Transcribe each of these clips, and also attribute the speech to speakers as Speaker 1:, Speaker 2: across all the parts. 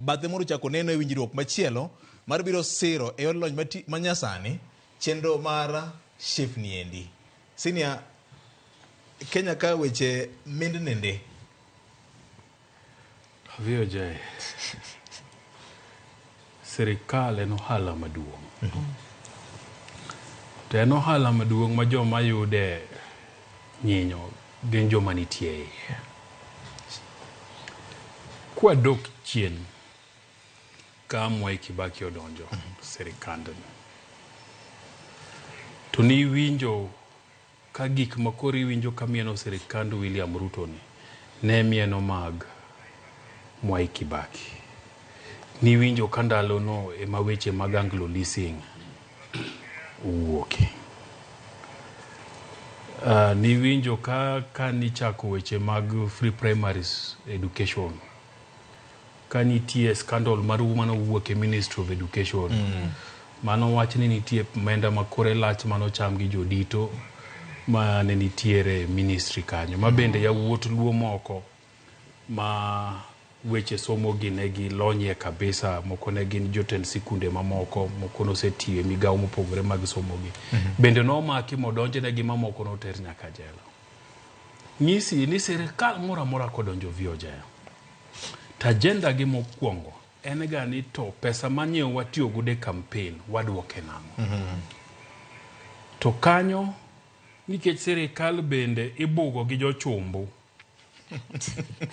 Speaker 1: Bathe moro chako neno e winjruok machielo mar biro siro e yor lony manyasani chenro mar SHIF niendi. Senior, Kenya ka weche mindni ndi.
Speaker 2: VOJ, sirikal en ohala maduong'. To en ohala maduong' ma joma yude nyinyo gin joma nitie e iye. Kwadok chien ka Mwai Kibaki odonjo sirikandni, to niwinjo ka gik ma koro iwinjo ka mieno sirikand William Ruto ni ne mieno mag Mwai Kibaki. Niwinjo ka ndalono ema weche mag Anglo Leasing owuoke. Niwinjo ka nichako weche mag free primary education, ka nitie scandal mar manowuok e Ministry of Education. Mano wach ni nitie omenda ma kore lach manocham gi jodito mane nitiere ministry kanyo. Ma bende yawuot Luo moko ma weche somo gi ne gilonyie kabisa, moko ne gin jotend sikunde mamoko, moko nosetiyo e migawo mopogore mag somo gi. Bende nomaki modonjnegi ma moko noter nyaka jela. Nyisi ni sirikal moro amora kodonjo VOJ, to agenda gi mokwongo en ga ni to pesa manye watiyo godo e campaign waduoke nang'o. To kanyo nikech sirikal bende ibugo gi jochumbu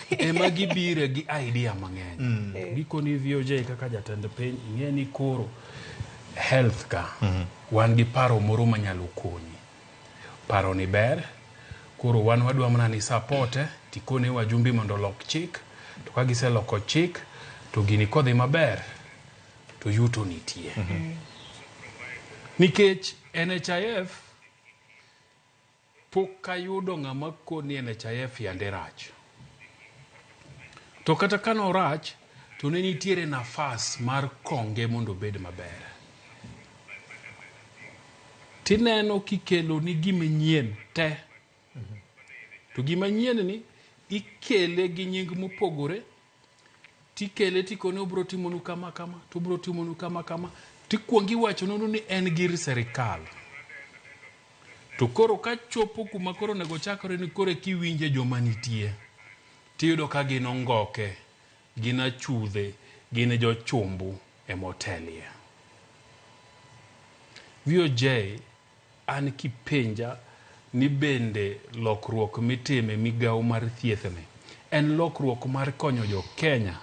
Speaker 2: ema gibire gi idea mang'eny. Gikoni VOJ kaka jatend piny ing'e ni koro health ka wan gi paro moro manyalo konyi. Paro ni ber, koro wan wadwa mana ni support tikone wajumbe mondo olok chik, to ka giseloko chik to gini kodhi maber to yuto nitie. Nikech NHIF pok ayudo ng'ama koni NHIF yande rach. To kata ka norach, to ne nitiere nafas mar konge mondo obed maber. Tineno kikelo ni gima nyien te. To gima nyien ni ikele gi nying mopogore, tikele tikone obro timonu kama kama, to obro timonu kama kama, tikuongo iwachonu ni en gir sirikal. To koro kachopo kuma koro onego chakore ni koro kiwinje joma nitie, tiyudo ka gin ongoke, gin achudhe, gin jochumbu emotelie. VOJ an kipenja ni bende lokruok mitime migawo mar thieth ni en lokruok mar konyo jo Kenya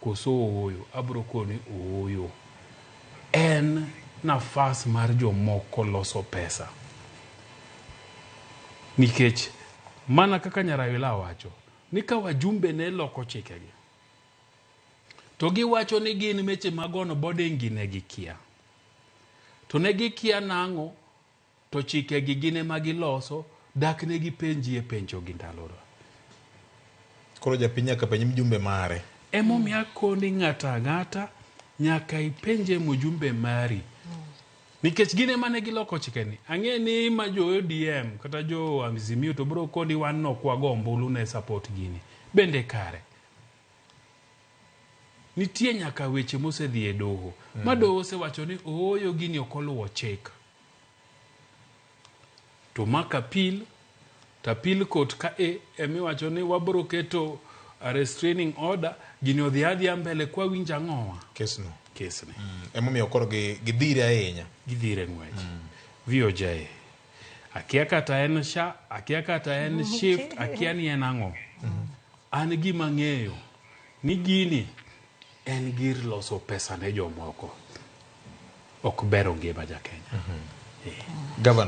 Speaker 2: koso ooyo, abro koni ooyo. En nafas mar jomoko loso pesa. Nikech mana kaka Nyaraila wacho ni ka wajumbe ne loko chikegi to giwacho ni gin meche mag onboarding gi ne gikia. To ne gikia nang'o to chikegi gin ema giloso dak ne gipenjie penjo gi ndalono.
Speaker 1: Koro japiny nyaka penj mjumbe mare.
Speaker 2: Emomiyo akoni ng'ato ang'ata nyaka ipenje mjumbe mari. Nikech gin ema ne giloko chikeni. Ang'e ni ma jo ODM kata jo Azimio to bro koni wan nok wago ombulu ne support gini. Bende kare. Nitie nyaka weche mosedhi e doho. Ma doho osewacho ni ooyo gini ok oluwo chik. To mak appeal, to appeal court ka e emiwacho ni wabro keto a restraining order, gini odhi adhiya mbele kwa winjo ang'owa.
Speaker 1: Kesno.
Speaker 2: Kesni.
Speaker 1: Emomiyo koro gidhire ahinya.
Speaker 2: Gidhire ng'wech. VOJ. Akia kata en SHA, akia kata en SHIF, akia ni en ang'o. An gima ang'eyo ni gini en gir loso pesa ne jomoko. Ok bero ngima ja Kenya.
Speaker 1: Governor.